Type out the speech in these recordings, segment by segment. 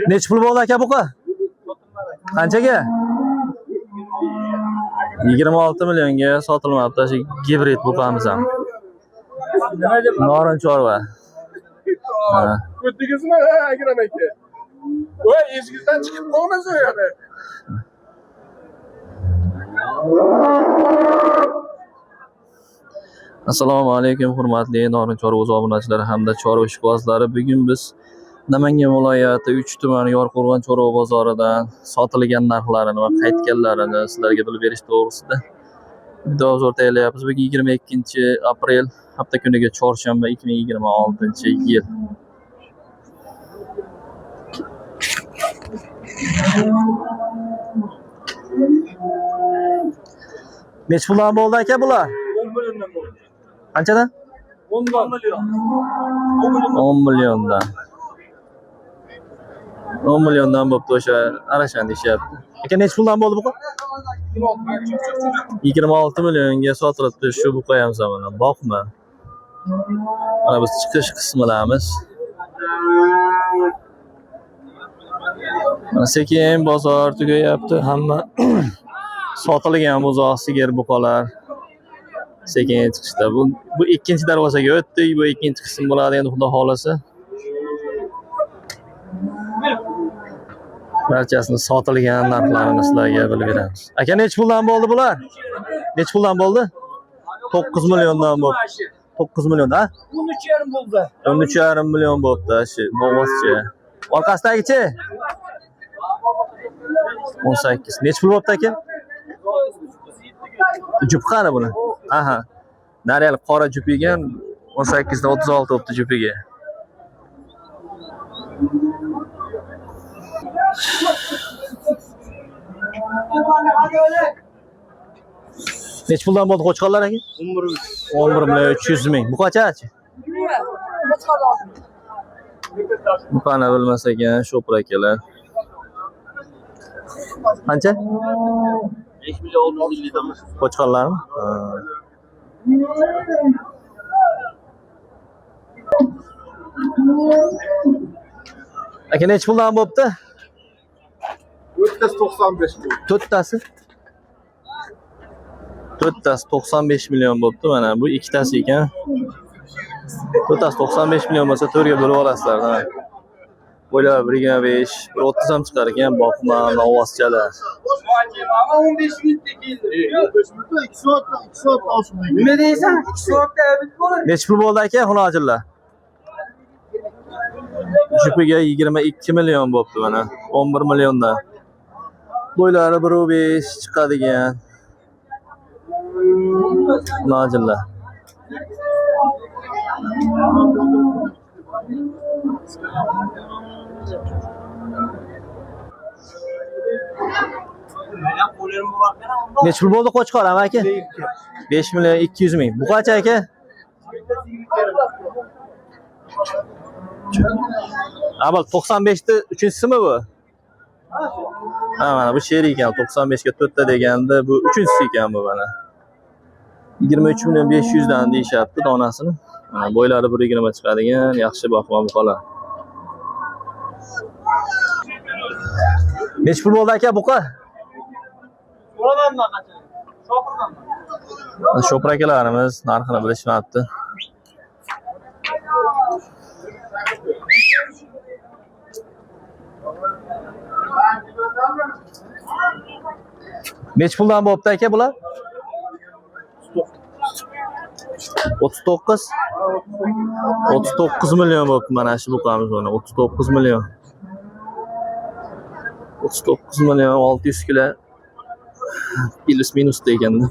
Nechi pul bo'ldi aka buqa? Qanchaga? 26 millionga sotilmabdi shu gibrid buqamiz ham. Norin chorva. Ha. Ko'rdingizmi, Akram aka? Voy, eshigingizdan chiqib qolmasa yana. Assalomu alaykum hurmatli Norin chorva o'z obunachilari hamda chorva ishqibozlari. Bugun biz Namangan viloyati 3 tuman Yorqo'rg'on chorva bozoridan sotilgan narxlarini va qaytganlarini sizlarga bilib berish to'g'risida video hozir tayyorlayapmiz. Bugun 22 aprel hafta kuniga chorshanba 2026-yil. Nechi puldan bo'ldi aka bular? 10 milliondan bo'ldi. Qanchadan? 10 million. 10 milliondan. 10 milliondan bo'pti o'sha arashan deyishyapti. Aka nechi puldan bo'ldi bu? 26 millionga sotilibdi shu buqa ham mana boqma. Mana biz chiqish qismidamiz. Mana sekin bozor tugayapti, hamma sotilgan buzoq, sigir, buqalar sekin chiqishda. Bu ikkinchi darvozaga o'tdik, bu ikkinchi qism bo'ladi endi xudo xolasa. Barchasini sotilgan narxlarini sizlarga bilib beramiz. Aka nechi puldan bo'ldi bular? Nechi puldan bo'ldi? 9 milliondan bo'ldi. 9 million, ha? 13,5 bo'ldi. 13,5 million bo'libdi shu novvoschi. Orqasidagichi? 18. Nechi pul bo'libdi aka? Jup qani buni? Aha. Nariyali qora jup ekan, 18 dan 36 bo'libdi jupiga. Nechi puldan bo'ldi qo'chqorlar aka? 11 million 300 ming. Bu qanchachi? Buqani bilmas ekan shopir akalar. Qancha? 5 million 650 dan. Qo'chqorlarmi? Ha. Aka nechi puldan bo'pti? O'ttasi 95 bo'ldi. To'rttasi? To'rttasi 95 million bo'pti mana bu ikkitasi ekan. To'rttasi 95 million bo'lsa to'rtga bo'lib olasizlar. Ha. Bo'ylari 1.25, 1.30 ham chiqar ekan boqma, novvoschalar. 15 minutda keldi. 15 minutda 2 soatda 2 soatda oshib. Nima deysan? 2 soatda bitib bo'ladi. Nechi pul bo'ldi aka xunojillar? Jupiga 22 million bo'pti mana. 11 milliondan. Bo'ylari 1.5 chiqadigan. Xunojillar. Nechi pul bo'ldi qo'chqor aka? 5 million 200 ming. Bu qancha aka? Avval 95 ni uchinchisimi bu? Ha, mana bu sherik ekan. 95 ga 4 ta deganda bu uchinchisi ekan bu mana. 23 million 500 dan deyishyapti donasini. Mana bo'ylari 1.20 chiqadigan yaxshi boqma buqalar. Nechi pul bo'ldi aka buqa? So'ramanman qancha. Shopirmanman. Shopir akalarimiz narxini bilishmabdi. Nechi puldan bo'pti aka bular? 39. 39 million bo'pti mana shu buqamiz mana 39 million. 39 million 600 kilo plus minus deganda.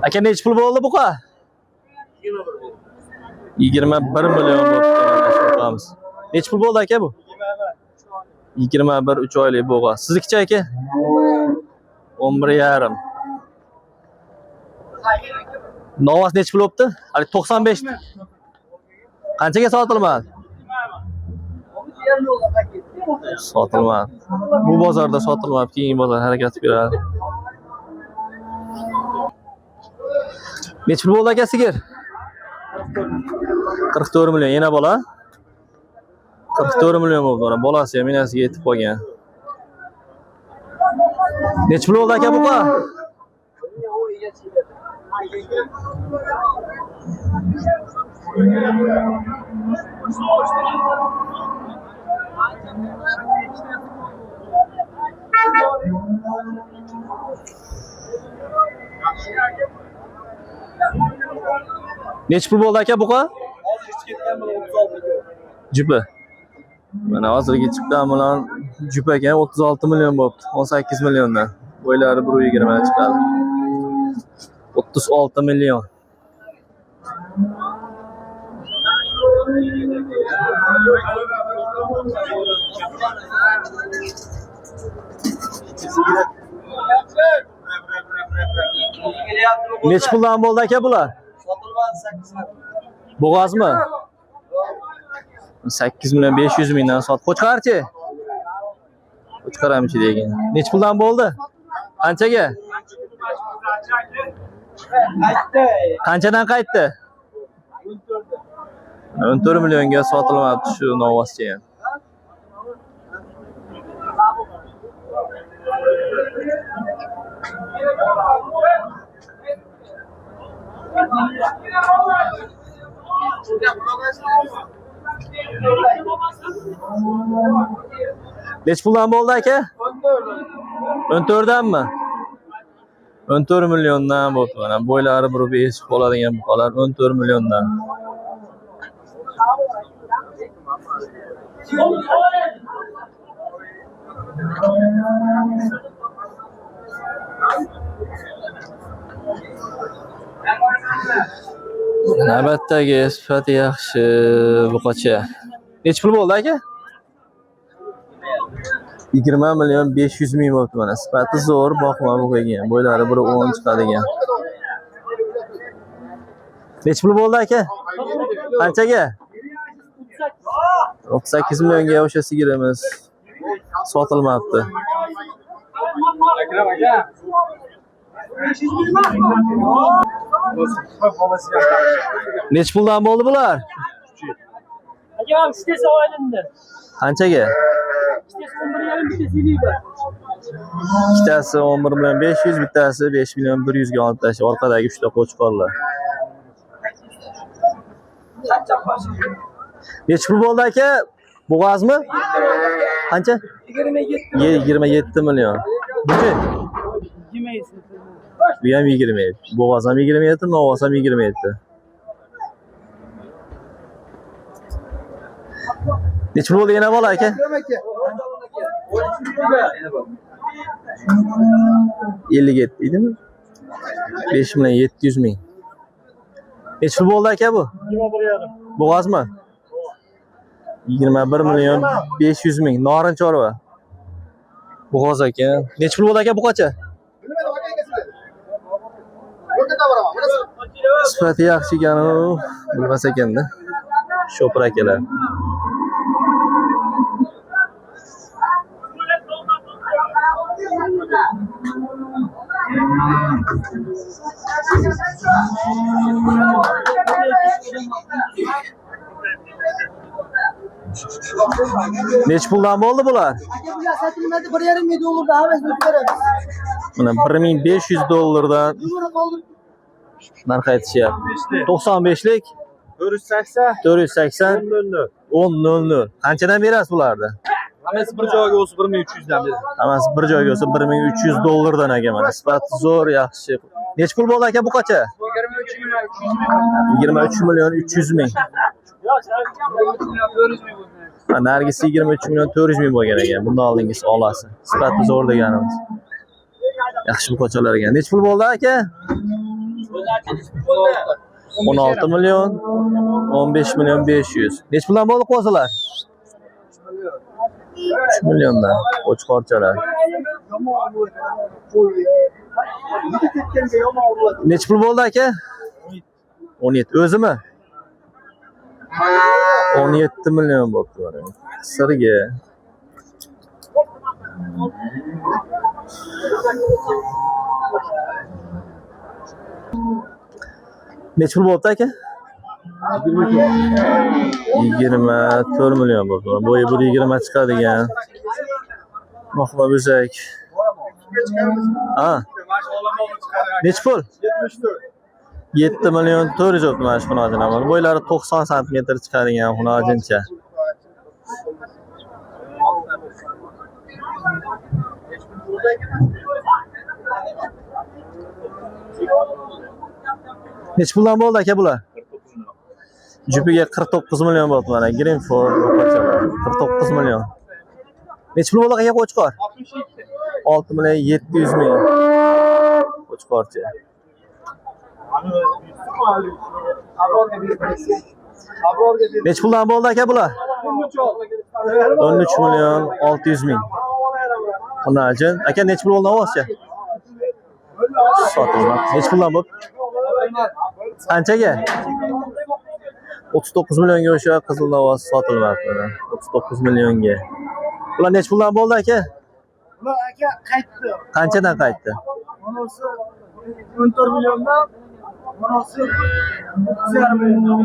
Aka nechi pul bo'ldi buqa? 21 million bo'pti mana shu buqamiz. Nechi pul bo'ldi aka bu? 21 3 oylik bo'g'a. Siznikichi aka? 11,5. Novvos nechi pul bo'pti? Hali 95. Qanchaga sotilmadi? Sotilmadi. Bu bozorda sotilmadi, keyingi bozor harakat qilib beradi. Nechi pul bo'ldi aka sigir? 44 million. Yana bola? 44 million bo'ldi. Mana bolasi ham enasiga yetib qolgan. Nechi pul bo'ldi aka buqa? Nechi pul bo'ldi aka buqa? Jupi. Mana hozirgi chiqqan bilan jup ekan 36 million bo'libdi. 18 milliondan. Bo'ylari 1.20 chiqadi. 36 million. Nechi puldan bo'ldi aka bular? Bo'g'ozmi? 8 million 500 mingdan sot. Qo'chqarchi? Qo'chqar ham ichida ekan. Nechi puldan bo'ldi? Qanchaga? Qanchadan qaytdi? 14 millionga sotilmabdi shu novvoscha ham. Nechi puldan bo'ldi aka? 14 danmi? 14 milliondan bo'ldi. Mana bo'ylari 1.5 bo'ladigan buqalar 14 milliondan. Navbatdagi sifati yaxshi buqacha. Nechi pul bo'ldi aka? 20 million 500 ming bo'libdi mana. Sifati zo'r, boqma buqa ekan. Bo'ylari 1.10 chiqadigan. Nechi pul bo'ldi aka? Qanchaga? 38 millionga o'sha sigirimiz sotilmabdi. Akram aka. Nechi puldan bo'ldi bular? Aka, ikkitasi olindi. Qanchaga? Ikkitasi 11,5, bittasi 51. Ikkitasi 11 million 500, bittasi 5 million 100 ga olib tashlab, orqadagi 3 ta qo'chqorlar. Nechi pul bo'ldi aka? Bo'g'ozmi? Qancha? 27. 27 million. Buchi? 27. Bu ham 27. Bo'g'oz ham 27, novvos ham 27. Nechi pul bo'ldi yana bola aka? 57 edimi? 5 million 700 ming. Nechi pul bo'ldi aka bu? 21,5. Bo'g'ozmi? 21 million 500 ming. Norin chorva. Bo'g'oz ekan. Nechi pul bo'ldi aka buqacha? Sifati yaxshi ekan u, bilmas ekanda. Shopir akalar. Nechi puldan bo'ldi bular? Aka bular sotilmadi, 1,5 ming dollardan hammasini beramiz. Mana 1500 dollardan Numara qoldirib narx aytishyapti. 95lik 480 480 10.00. 10.00. Qanchadan berasiz bularni? Hammasi bir joyga bo'lsa 1300 dan beradi. Hammasi bir joyga bo'lsa 1300 dollardan aka mana. Sifati zo'r, yaxshi. Nechi pul bo'ldi aka bu qacha? 23 million 300 ming. Ha, nargisi 23 million 400 ming bo'lgan ekan. Bundan oldingisi olasi. Sifati zo'r deganimiz. Yaxshi buqachalar ekan. Nechi pul bo'ldi aka? 16 million 15 million 500. Nechi puldan bo'ldi qo'zilar? 3 milliondan qo'chqorchalar. Nechi pul bo'ldi aka? 17. O'zimi? 17 million bo'libdi mana. Sirga. Necha pul bo'pti aka? 24 million bo'libdi. Bo'yi 1.20 chiqadigan. Moxla bezak. Ha. Necha pul? 7 million 400 bo'libdi mana shu xunojin. Bo'ylari 90 santimetr chiqadigan xunojincha. Necha puldan bo'ldi aka bular? Jupiga 49 million bo'ldi mana Greenford buqachalar 49 million. Necha pul bo'ldi aka qo'chqor? 6 million 700 ming. Qo'chqorcha. Necha puldan bo'ldi aka bular? 13 million 600 ming. Xunajin. Aka necha pul bo'ldi ovozcha? Sotilmadi. Necha puldan bo'ldi? Qanchaga? 39 millionga o'sha qizil ovoz sotilmadi. Mana 39 millionga. Bular necha puldan bo'ldi aka? Bular aka qaytdi. Qanchadan qaytdi? Bunisi 14 milliondan, bunisi 9,5 milliondan.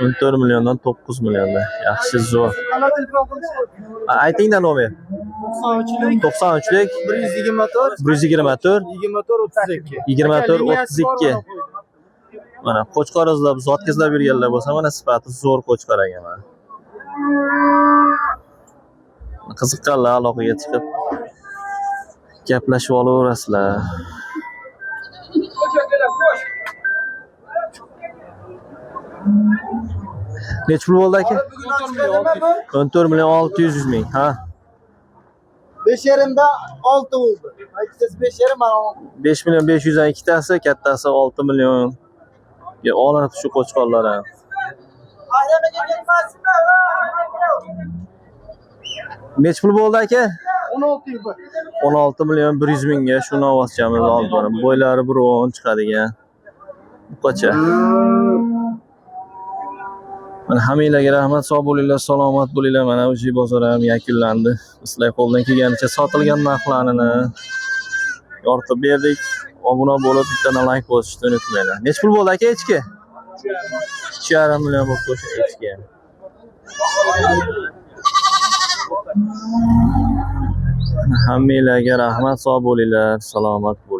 14 milliondan 9 millionda. Yaxshi, zo'r. Ala telefon qildi. Aytingda nomer. 93lik 93lik 124 124 24 32. 24 32. Mana qo'chqor izlab, zotga izlab yurganlar bo'lsa, mana sifati zo'r qo'chqor ekan mana. Qiziqqanlar aloqaga chiqib gaplashib olaverasizlar. Necha pul bo'ldi aka? 14 million 600 ming, ha? 5,5'da 6 oldu. Ikkitasi 5,5 mana 6. 5 million 500 dan ikkitasi, kattasi 6 million. Ya olinib shu qo'chqorlar ham. Ayramaga ketmasinmi? Necha pul bo'ldi aka? 16 yil. 16 million 100 mingga shu novvoschamiz olib boraman. Bo'ylari 1.10 chiqadigan. Buqacha. Mana hammanglarga rahmat, sog' bo'linglar, salomat bo'linglar. Mana o'sha bozor ham yakunlandi. Sizlar qo'ldan kelganicha sotilgan narxlarini yoritib berdik. Obuna bo'lib, bittadan like bosishni unutmanglar. Necha pul bo'ldi aka echki? 3,5 million bo'ldi o'sha echki ham. Hammanglarga rahmat, sog' bo'linglar, salomat bo'linglar.